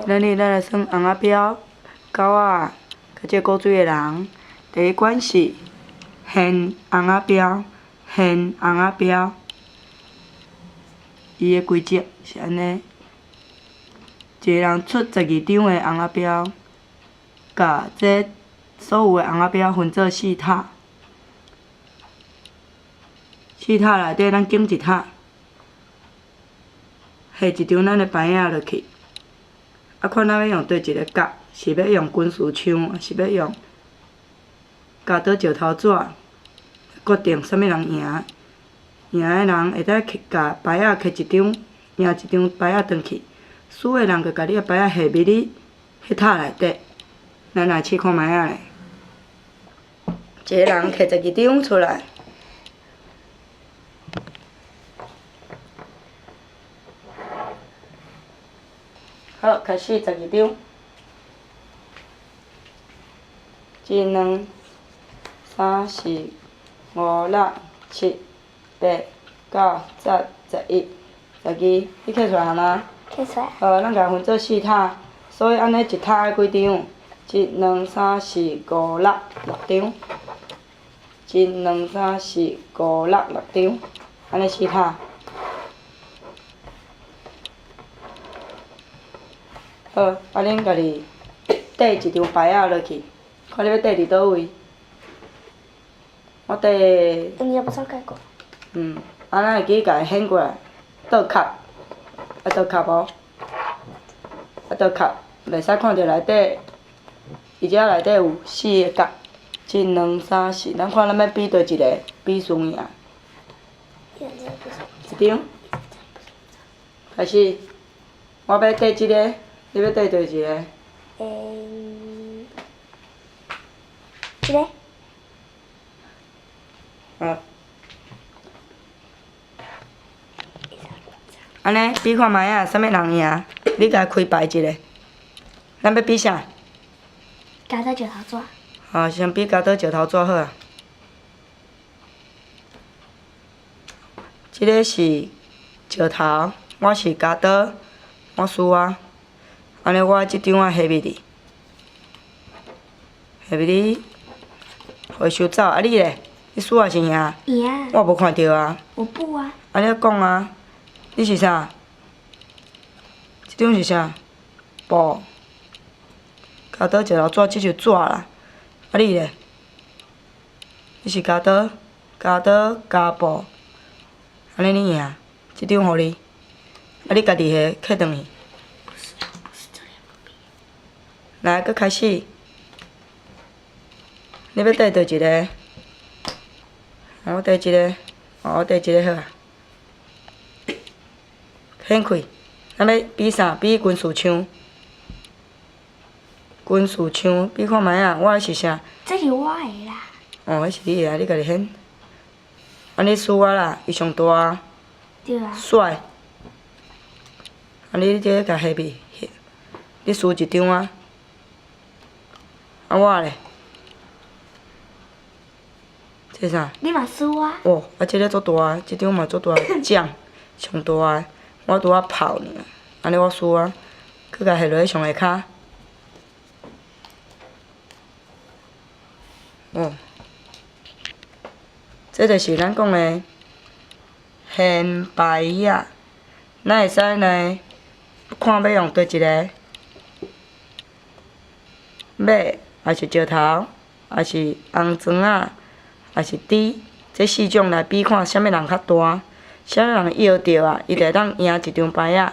咱哩咱來耍尪仔標、狗仔，佮這個古錐的人。第一關是現尪仔標，現尪仔標。伊的規則是按呢：一個人出十二張的尪仔標，共這所有的尪仔標分做四塔。四塔內底，咱揀一塔，下一張咱的牌仔落去。啊，看咱欲用佗一个角，是欲用軍事槍，抑是欲用鉸刀石頭紙，決定啥物人贏。贏的人會使共牌仔摕一張，贏一張牌仔轉去；輸的人就共你的牌仔下入去彼塔內底。咱來試看覓仔咧，一個人摕十二張出來。好，開始十二張。一、兩、三、四、五、六、七、八、九、十、十一、十二，你摕出來了嗎？摕出來。好，咱共分做四塔，所以按呢一塔愛幾張？一、兩、三、四、五、六，六張。一、兩、三、四、五、六，六張，按呢四塔。好，啊，恁家己綴一張牌仔落去，看你欲綴佇佗位。我綴。嗯，啊，咱會記共伊掀過來，倒殼，愛倒殼無？愛倒殼，袂使看著內底，伊遮內底有四个角，一、兩、三、四，咱看咱欲比佗一个，比輸贏。一張。開始，我欲綴這个。你欲綴佗一个？欸，這个。好。按呢比看覓仔，啥物人贏？你共開牌一下。咱欲比啥？鉸刀石頭紙。好，先比鉸刀石頭紙好啊。這个是石頭，我是鉸刀，我輸啊。按呢，我這張仔下入去，下入去，予伊收走。啊，你咧？你輸抑是贏？贏。我無看著啊。我不啊。啊，你講啊！你是啥？這張是啥？布。鉸刀石頭紙，這就紙啦。啊，你咧？你是鉸刀，鉸刀加布。按呢你贏，這張予你。啊，你家己下，揢轉去。來，閣開始。你欲綴佗一个？我綴這个，我綴這个好啊。掀開，咱欲比啥？比軍事槍。軍事槍，比看覓仔，我的是啥？這是我的啦。哦，彼是你的啊，你家己掀。按呢輸我啦，伊上大。對啊。帥。按呢這个共下去，你輸一張啊。啊我咧？這啥？你嘛輸啊！哦，啊這个足大，這張嘛足大，獎上大的，我拄仔炮爾，按呢我輸啊，閣共下落去上下跤。哦，這就是咱講的掀牌仔，咱會使呢，看欲用佗一个馬，抑是石頭，抑是紅磚仔，抑是豬，這四種來比看啥物人較大，啥物人搖著啊，伊就會當贏一張牌仔。